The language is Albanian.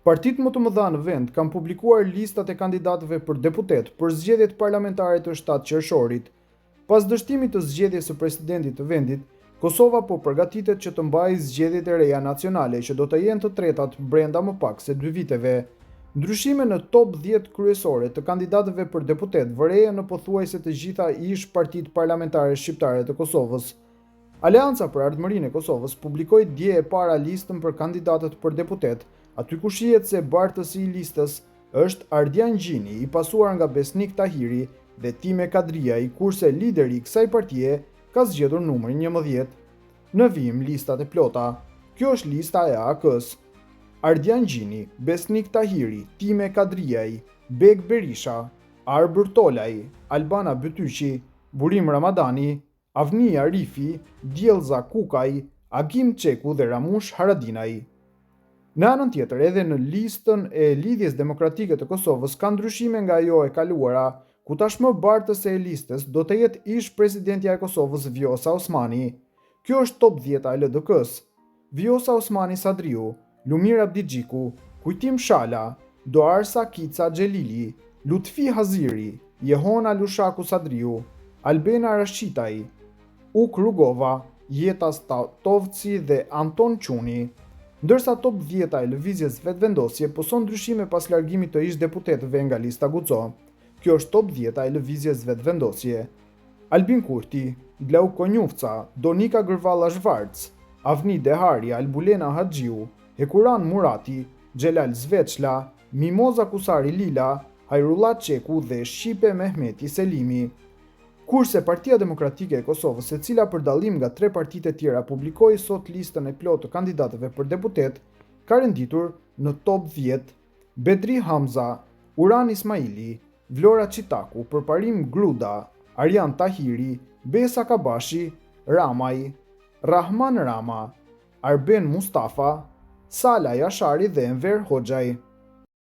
Partitë më të mëdha në vend kanë publikuar listat e kandidatëve për deputetë për zgjedhjet parlamentare të 7 qershorit. Pas dështimit të zgjedhjes së presidentit të vendit, Kosova po përgatitet që të mbajë zgjedhjet e reja nacionale që do të jenë të tretat brenda më pak se dy viteve. Ndryshime në top 10 kryesore të kandidatëve për deputetë vërehen në pothuajse të gjitha ish partitë parlamentare shqiptare të Kosovës. Aleanca për Ardhmërinë e Kosovës publikoi dje e para listën për kandidatët për deputetë, aty ku shihet se bartësi i listës është Ardian Gjini, i pasuar nga Besnik Tahiri dhe Time Kadrijaj, kurse lideri i kësaj partie ka zgjedhur numrin 11. Në vijim listat e plota. Kjo është lista e AAK-së. Ardian Gjini, Besnik Tahiri, Time Kadrijaj, Bekë Berisha, Arbër Tolaj, Albana Bytyqi, Burim Ramadani, Avni Arifi, Diellza Kukaj, Agim Çeku dhe Ramush Haradinaj. Në anën tjetër, edhe në listën e Lidhjes Demokratike të Kosovës ka ndryshime nga ajo e kaluara, ku tashmë bartëse e listës do të jetë ish-presidentja e Kosovës Vjosa Osmani. Kjo është top dhjeta e LDK-së. Vjosa Osmani Sadriu, Lumir Abdixhiku, Kujtim Shala, Doarsa Kica Xhelili, Lutfi Haziri, Jehona Lushaku Sadriu, Albena Rashitaj, Ukë Rugova, Jeta Statovci dhe Anton Quni. Ndërsa top dhjeta e Lëvizjes Vetëvendosje pëson ndryshime pas largimit të ish-deputetëve nga lista Guxo. Kjo është top dhjeta e Lëvizjes Vetëvendosje. Albin Kurti, Glauk Konjufca, Donika Gërvalla Schwarz, Avni Dehari, Albulena Haxhiu, Hekuran Murati, Xhelal Sveçla, Mimoza Kusari Lila, Hajrullah Çeku dhe Shqipe Mehmeti Selimi. Kurse Partia Demokratike e Kosovës, e cila për dallim nga tre partitë e tjera publikoi sot listën e plotë të kandidatëve për deputetë, ka renditur në top 10 Bedri Hamza, Uran Ismaili, Vlora Çitaku, Përparim Gruda, Arian Tahiri, Besa Kabashi, Ramaj, Rrahman Rama, Arben Mustafa, Sala Jashari dhe Enver Hoxhaj.